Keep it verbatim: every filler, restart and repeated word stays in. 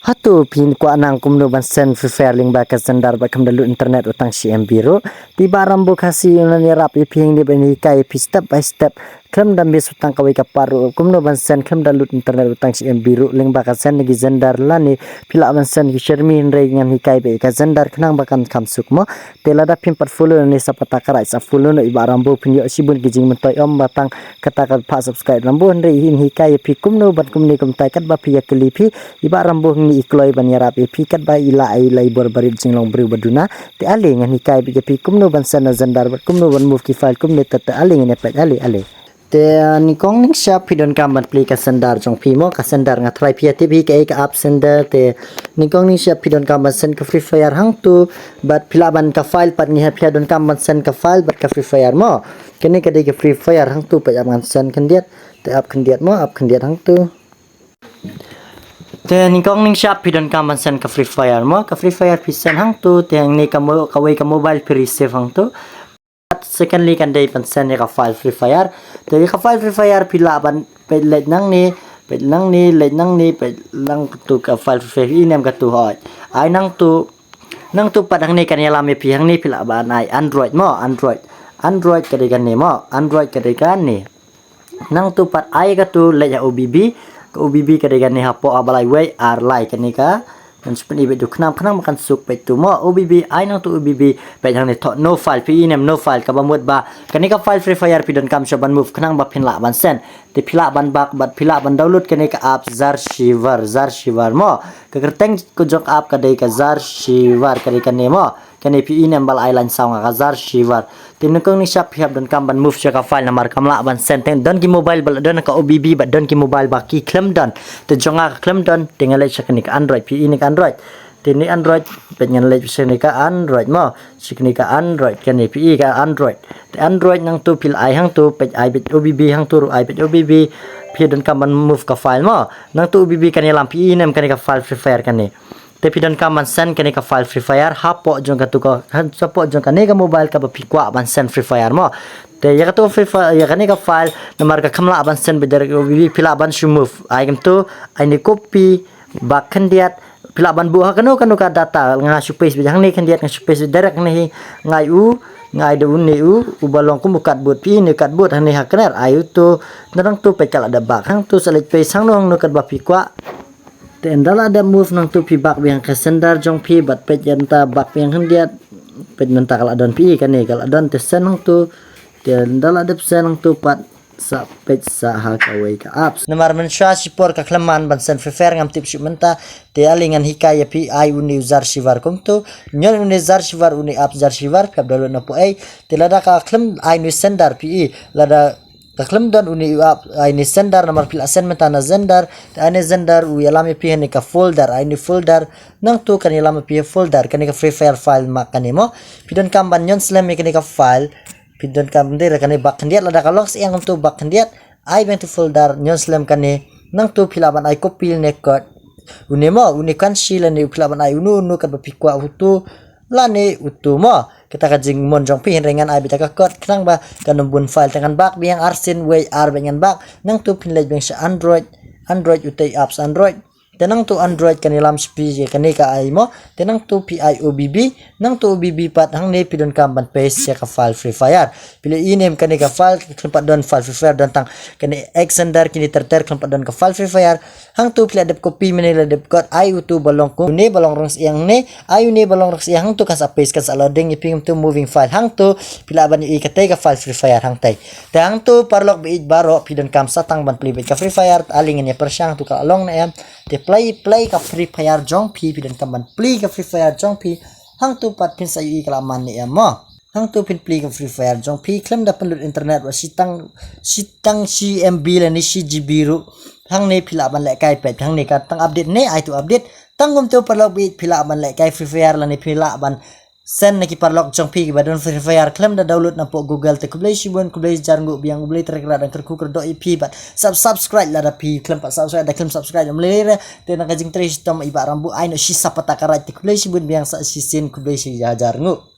Hato phi kwah nang kumno ban send Free Fire lyngba ka sender bad khlem da lut internet wat tang shi M B ruh? Te i Bah Rambo Khasi un ïarap ïa phi hangne ban hikai ïa phi step by step. Khlem da miss wat tang kawei ka part ruh kumno ban send khlem da lut internet wat tang shi M B ruh lyngba ka sender ki sender lane phi lah ban send ki shermi, hynrei ngan hikai beit ïa ka sender khnang ba kan kham suk mo. Te lada phim pat follow ne sa pata ka rai sa follow noh i Bah Rambo, phin ïoh shibun ki jingmyntoi, ym ba tang kata ka pha subscribe Rambo, hynrei in hikai ïa phi kumno bad kumne kumtai katba phi ïa kylli phi i Bah Rambo hangne i kloi ban ïarap ïa phi katba i la ai lai bor barit jinglong briew ba duna. Te ale ngan hikai beit ïa phi kumno ban send na sender bad kumno ban move ki file kumne, te te ale ngan ïa peit, ale ale. Te nyngkong nyngshap phi donkam ban plie ka sender jong phi mo, ka sender nga tharai phi ïa tip hi kaei ka app sender. Te nyngkong nyngshap phi donkam ban send ka Free Fire hangto bad phi lah ban ka file pat, ngi hap phi donkam ban send ka file bad ka Free Fire mo. Kane ka dei ka Free Fire hangto, peit app ngan send khyndiat. Te app khyndiat mo, app khyndiat hangto. Te nyngkong nyngshap phi donkam ban send ka Free Fire mo, ka Free Fire phi send hangto, te hangne ka mo-, kawei ka mobile phi receive hangto. Secondly kan dei ban send ïa ka file Free Fire. Te ïa ka file Free Fire phi lah ban peit, leit nangne, peit nangne, leit nangne, peit lang tu ka file Free Fire, i nem katu hoi. Ai nangtu, nangtu pat hangne kan ïalam ïa phi, hangne phi lah ban ai Android mo, Android. Android ka dei kane mo, Android ka dei kane. Nangtu pat ai katu leit ha O B B, ka O B B ka dei kane, hapoh haba lai wei ar lai kane ka. Ngan shu pyni beit tu khnang, khnang ba kan suk, peit tu mo, O B B, ai nangtu O B B, peit hangne thoh no file, phi i nem no file, kaba mut ba kane ka file Free Fire phi donkam shuh ban move khnang ba phin lah ban send. Te phi lah ban bak bad phi lah ban download kane ka app Zarshiver, Zarshiver mo. Ka kyrteng ka jong app ka dei ka Zarshiver, ka dei kane mo. Kane phi i nem ba la ai line saw nga ka Zarshiver. Te nyngkong nyngshap phi hap donkam ban move sha ka file namar kam lah ban send, teng don ki mobile ba la don ka O B B bad don ki mobile ba ki khlem don. Te jong nga ka khlem don, te nga leit sha kane ka Android, phi i ne ka Android. Te ne Android, peit ngan leit sha kane ka Android mo. Sha kane ka Android, kane phi i ka Android. Te Android nangtu phi lah ai hangtu, peit ai beit O B B hangtu ruh, ai beit O B B. Phi donkam ban move ka file mo. Nangtu O B B kan ïalam, phi i nem kane ka file Free Fire kane. Te phi donkam ban send kane ka file Free Fire hapoh jong katu ka, hapoh jong kane ka mobile kaba phi kwah ban send Free Fire mo. Te ïa katu Free Fire, ïa kane ka file namar ka kham lah ban send beit direct O B B, phi lah ban shu move. Ai kumtu, ai ne copy, bak khyndiat, phi lah ban buh ha kano kano ka data, nga shu paste beit hangne khyndiat, nga shu paste beit direct hangne hi, nga ai u, nga ai da une u, uba long kum u cardboard, phi i ne u cardboard hangne ha kner, ai utu, nangtu peit ka la dep bak hangtu, sa leit paste hangno hangno katba phi kwah. Te ynda la dep move nangtu phi bak biang ka sender jong phi bad peit ynda bak biang khyndiat, peit mynta ka la don, phi i kane ka la don, te send nangtu. Te ynda la dep send nangtu pat sa peit sa ha kawei ka apps. Namar mynshuwa shipor ka khlem man ban send Free Fire, ngam tip shuh mynta. Te ale ngan hikai ïa phi, ai une u Zarshiver kumtu. Ñion une Zarshiver, une app Zarshiver, phi hap download na poi. Te lada ka khlem ai une sender, phi i, lada ka khlem don une u app, ai ne sender, namar phi lah send mynta na sender. Te ai ne sender u ïalam ïa phi ha ne ka folder, ai ne folder. Nangtu kan ïalam ïa phi ha folder, kane ka Free Fire file ma kane mo. Phi donkam ban ñion slem ïa kane ka file. Phi donkam dei ra kane bak khyndiat, lada ka long syiang kumtu bak khyndiat. Ai biang tu folder, ñion slem kane. Nangtu phi lah ban ai copy ne cut. Une mo, une kan shi lane phi lah ban ai unu unu katba phi kwah, utu lane utu mo. Kata ka jingmon jong phi, hynrei ngan ai beit ka cut khnang ba kan ym bun file, te ngan bak biang arsien wei ar beit ngan bak. Nangtu phin leit biang sha Android, Android utei apps Android. Te nangtu Android kan ïalam sha phi ïa kane ka ai mo. Te nangtu phi ai O B B, nangtu O B B pat hangne phi donkam ban paste ïa ka file Free Fire. Phi la i nem kane ka file, khlem pat don file Free Fire, don tang kane Xender, kine ter ter, khlem pat don ka file Free Fire. Hangtu phi la dep copy mynne la dep cut, ai utu ba long kum une ba long rong syiang ne, ai une ba long rong syiang, hangtu kan sa paste, kan sa loading ïa phi kumtu moving file, hangtu phi lah ban i katei ka file Free Fire hangtei. Te hangtu paralok baieit baroh phi donkam sa tang ban plie beit ka Free Fire, ale ngan ïa pyrshang tu ka la long ne em. Te plie, plie ka Free Fire jong phi, phi donkam ban plie ka Free Fire jong phi. Hangtu pat phin sa ïohi ka la man ne em mo. Hangtu phin plie ka Free Fire jong phi khlem da pynlut internet wat shi tang, shi tang shi M B lane shi G B ruh. Hangne phi lah ban lehkai peit, hangne ka tang update ne, ai tu update. Tang kumtu paralok baieit phi lah ban lehkai Free Fire lane phi lah ban send na ki paralok jong phi kiba don Free Fire khlem da download napoh Google. Te khublei shibun, khublei shihajar nguh, biang U Blei Trai Kynrad un kyrkhu kyrdoh ïa phi bad sub-, subscribe lada phi khlem pat subscribe, da khlem subscribe ym lei re. Te na ka jingtrei shitom i Bah Rambo ai noh shi sa pata ka right. Te khublei shibun, biang sa shisien, khublei shihajar nguh.